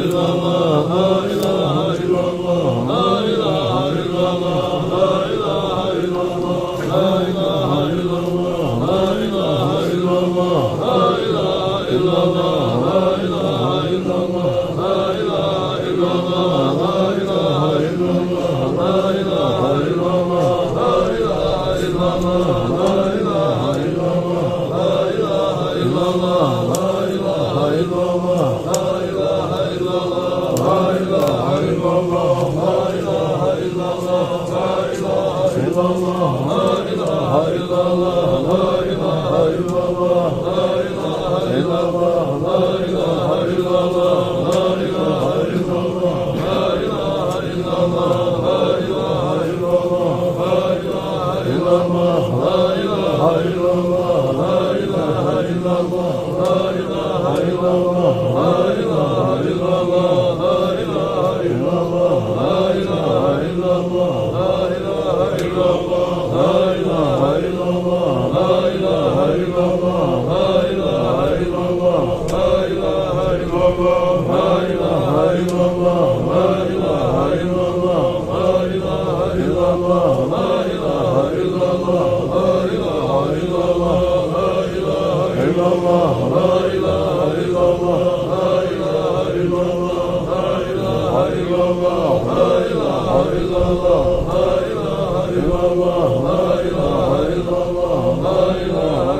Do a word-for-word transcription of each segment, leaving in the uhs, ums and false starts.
إلا الله، لا إله إلا الله. إلا الله، لا إله إلا الله. إلا الله، لا إله إلا الله. لا إله إلا الله. لا إله إلا الله. لا إله إلا الله. لا إله إلا الله. إلا الله، لا إله إلا الله. لا إله إلا الله. لا إله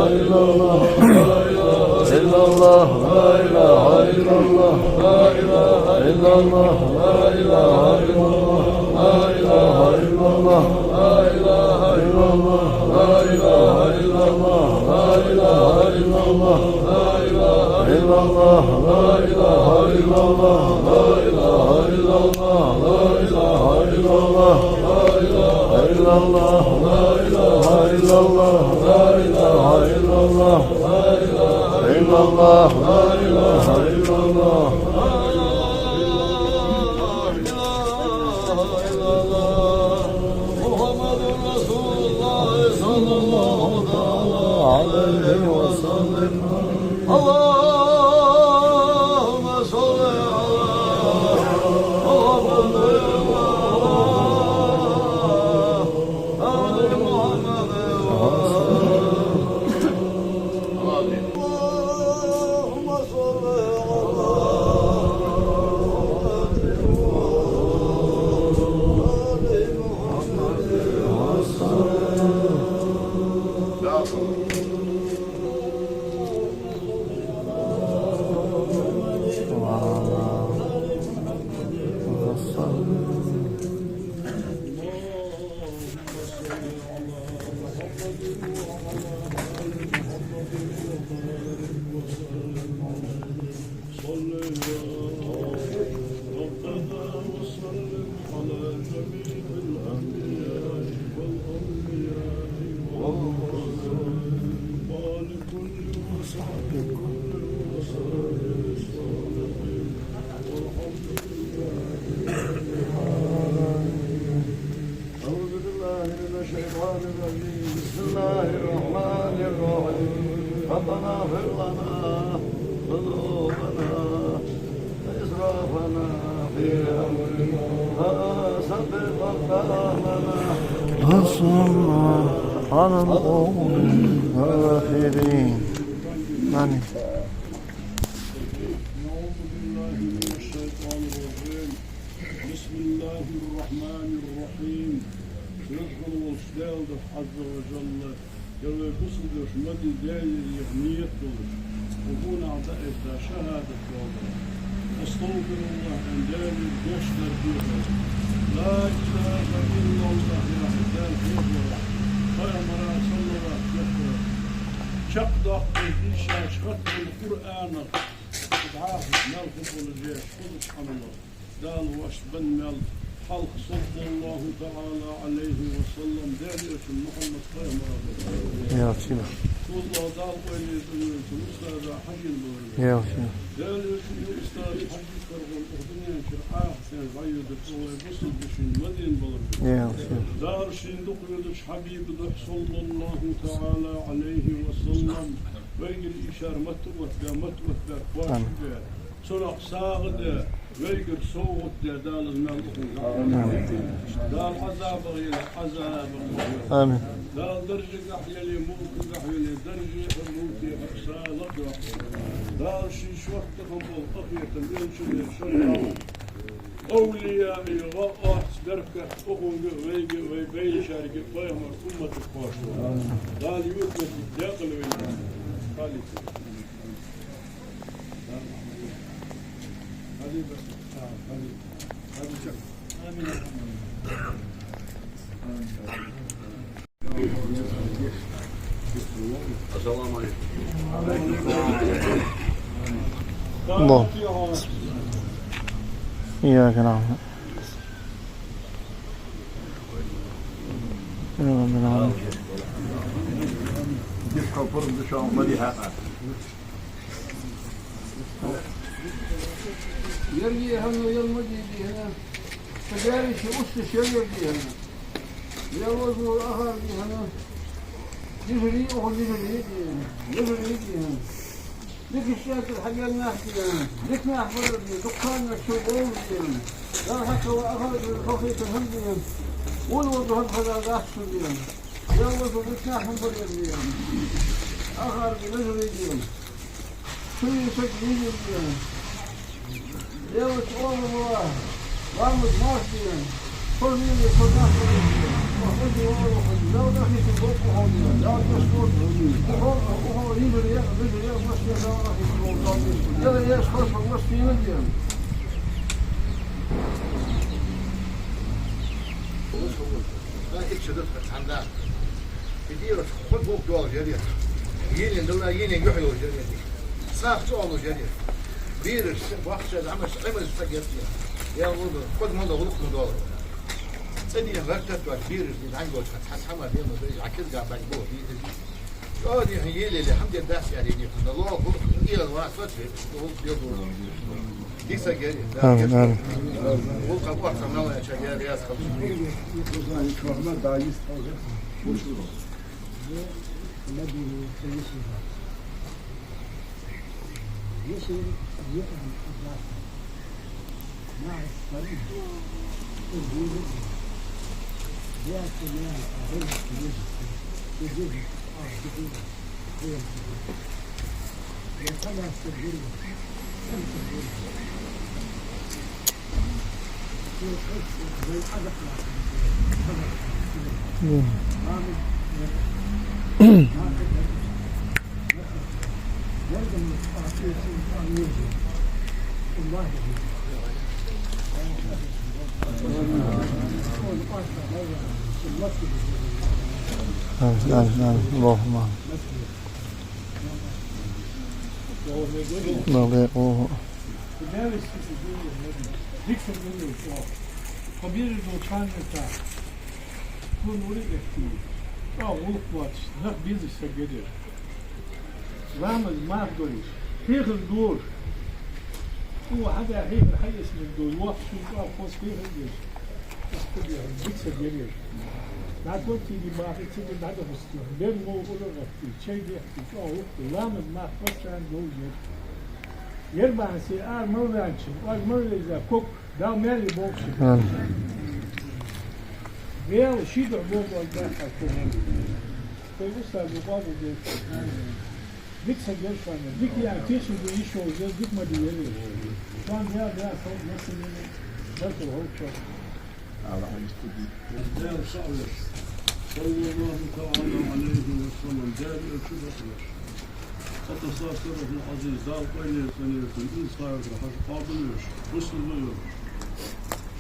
إلا الله. إلا الله، لا إله إلا الله. لا إله إلا الله. إلا الله، لا إله إلا الله. محمد رسول الله صلى الله تعالى عليه وسلم. اللهم صل على محمد وعلى آل محمد وسلم. اللهم صل على محمد وعلى آل محمد وسلم. صل يا ربنا وسلم على جميع الأنبياء والأولياء والمرسلين وآل كل وصحبه كل وسلم. والحمد لله رب العالمين. أعوذ بالله من الشيطان الرجيم. بسم الله الرحمن الرحيم. ربنا اغفر لنا ذنوبنا وإسرافنا في أمرنا وثبت أقدامنا وانصرنا على القوم الكافرين. آمين. أعوذ بالله من الشيطان الرجيم. بسم الله الرحمن الرحيم. Сийлахь волча Даьла духьа, Ӏазза ва жалла, ер вай бусалба дош ма дий, Даьлагара яха нийят долаш, укх хӀаман дӀаэцаш шахӀадат доаладар. أستغفر الله, аьнна, Даьлагара гешт дар дехар. لا إله إلا الله яхар, Даьла хьехавар. Пайхамара саллаллахӀу Ӏалайхи ва саллам чакхдоаккхаш дийшача хаттам Къуръанах, дӀахо мел хургболаш еш хозача Ӏамалах Дала воашта бенна мел хьалха, саллаллахӀу таӀала Ӏалайхи ва саллам, Даьла Элчан Мухьаммад пайхамара бенна. Ялчина. АллахӀа Дала къайле цӀенйойла цун устаза Хьажийна бовр. Ялчина. Даьла Элчан юкъе устаз Хьажий Карагӏа укх дунен чура Ӏахийта вайю да, цу вай бусалба дешан Мадина балар. Е, алхим. Дала шийна дукха везача Хьабиба духьа, саллаллаху таӀала Ӏалайхи ва саллам, вайгара ишар мотт оттабе, мотт оттабе, кхоачаш бе. Амин. Цунах сагӏа де, вайгара совгӏат де, Дала из мел ухун. Амин. Дала Ӏазабах йилла, Ӏазабах йилла. Амин. Дала даржагахьа йилла, мулкагахьа йилла, даржехьа, мулкехьа сагӏа лакхйоаккхалба. Дала ший шортта хинна бола къахетам Элчане, шортта овлияий гӏо, орц, беркат укхунга а, вайга а, вай бейнарашка а, пайхамара умматага кхоачалба. Дала ювцаш моттиг декъала вайна. Халид. Ассаламу Ӏалайкум. Алло. Ийяка наӀбуду. Ийяка наӀстаӀин. Дика хабар да шоана ма дий хьакъ. Ер дий хьона, ер ма дий дий хьона. Цу гаьнарча усташ ер дий хьона. Ер вожа ахар дий хьона. Дижарий, оха дижарий дий хьона. Дижарий дий хьона. Дика иштта хьагеннахьа дий хьона. Дика нах барар дий хьона. Дукха нах чу бовлар дий хьона. Дала хьакхелла ахар дий хьона, халхийтар хӀама дий хьона. Вон вожа хӀама хаза дац цу дий хьона. Ер вожа дика нах хӀама барар дий хьона. Ахар дий, дижарий дий хьона. Шуйи саг вижаргйен. Делаца ола ва, ламаз марш ден. Хоза вийна, хоза нах вийна. Хоза вийна, хоза. Дала дахийтар бокъо хьо ден. Дала деш хьо ден. Ухо, ухо, вижар я, вижар я, мас я, Дала дахийтар бокъо хьо ден. Дела еш, хоза, мас вийна ден. Да, ипча дат хатанда. Идирас хоза гӀулакх долаш яр ер. Йийлен дала, йийлен юхь йолаш яр ер. СагӀа чӀоагӀлуш яр ер. Бераш, бахча, зӀамаш, Ӏимаз ца геттара. Я вуду, хоза ма до, гӀулакх ма до. ЦӀадийна гӀертат ваш, бераш, дин хьанга доч, хьан хьама дема дай, а кизга бай бо, дин. ЧӀоагӀа дин йийлеле, хьамде дас яр ер, дин. Ло, гӀулакх, иел ва, соц, гӀулакх, бе бо. Дика саг яр ер. Амин, амин. ГӀулакх, къорца мала, ча яр, яс, хаб. آمين، آمين، آمين. اللهم آمين. الله يقوه. Дика саг вар ер, чӀоагӀа. Кхы безаш дола чхьанне ца. Кхы нури эттий. ЧӀоагӀа гӀулакх боацаш, нах безаш саг вар ер. Ламаз марха долаш, хьехар долаш. Цо хьадаь хьехар хьаэцаш долаш, воккхачун чӀоагӀа хоза хьехар деш. Ас кхы дехар, дика саг вар ер. ДӀакхоачийдий бахар, цига дӀадахийтар. Бер вовгӀар гӀаттий, чай дехкий, чӀоагӀа воккха. Ламаз марха постоянно долаш яр. Ер бахьан се ара мел ваьннача, оаш мел веза ког, Дала маьле болба шун. Амин. Вел ший духьа болба оаш баьхка ког. Тхоай устаза къоабал долда. Дика саг вар ер шоана. Дика яр, тешал ду йиш йолаш яр, дика ма дий ер. Шоана Даьла, Даьла, хьо массанена, Даьла хьо чо. Даьла салам, саллаллаху таӀала Ӏалайхи ва саллам, Даьла Элча бакъвеш. Ата сасарахьна Ӏазиз, Дала къайле цӀенвеча, из хайра хьажа къоабалвеш, бусалба йолаш.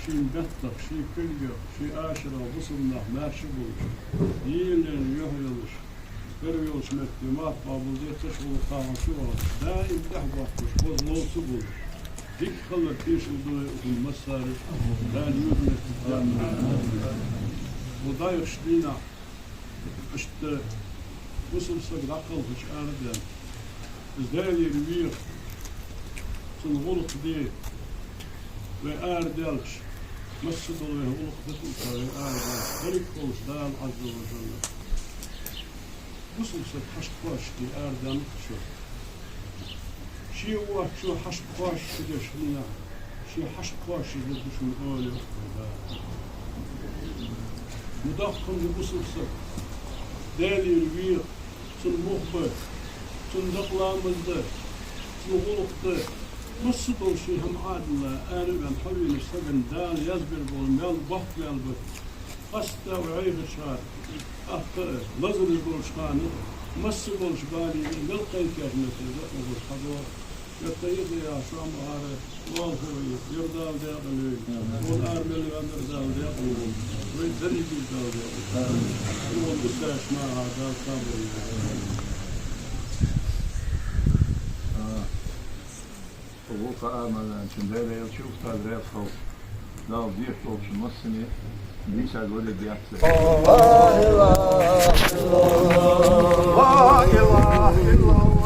Ший беттах, ший кулгах, ший ашарах бусалба нах маьрша болаш, йийлен юхь йолаш, Кхера йолча метте марха къоабалде, цаш гӀулакх хьахьа чу вахаш, даим тӀехьа боахкаш, хоза ловца болаш. Дика хилар тешал ду вай укхун массане а, Дала юхь метте. Укх дӀаяхача дийнахьа, иштта бусалба саг дӀакхалхача арадаьнна, из Даьлагара веха, ГӀулакх де, вай арадаьлча, массадола вай гӀулакх дуталца вай арадаьлча, берригаш волча Дала Ӏазза ва жалла бусалба саг хьашт кхоачашде арадаьннад шо. Ше воацачо хьашт кхоачашдеш хиннахьа, ше хьашт кхоачашдергда шун, оал Дала. Ма доккха хиннад бусалба саг Даьлагара веха, цун мух ба, цун дакъа ламаз да, цун гӀулакх да, массадола ший хӀама Ӏадилла, араваьнна хьавена сага Дала язбер бола маьл, боккха маьл ба. Къаьстта вай хьехача хана, тӀаккха а лазараш болча хана а, массаболча балех а мел кхайкача метте дакъа ма бу хьадоагӀа. Вай тайп-тайпара шоана ара лоалахой, ер Дала даькъала йойла. Вон ара мел ваьннар Дала даькъала йойла. Вай дерригаш Дала даькъала йойла. Вон бусаш ма а Дала сабар йойла. Вокха амалан чун Даьла элча устаз раьза хилва. Дала дехьа долчун массане дийца вале бехк. لا إله إلا الله. لا إله إلا الله.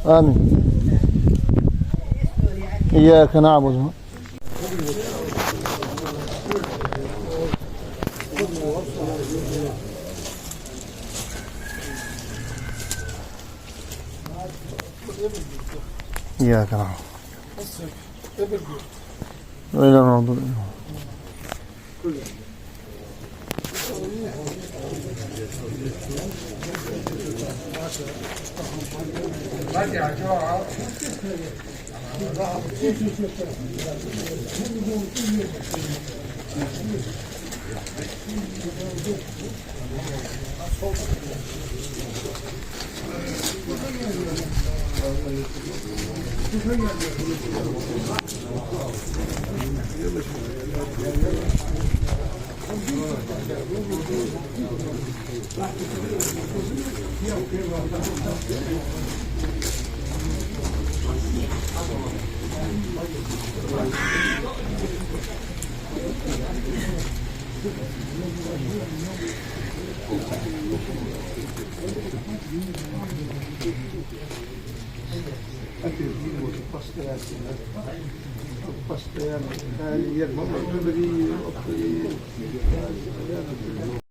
آمين. إياك نعبد. إياك نعبد. وإلى المغضوب عليهم. Постоянно, постоянно.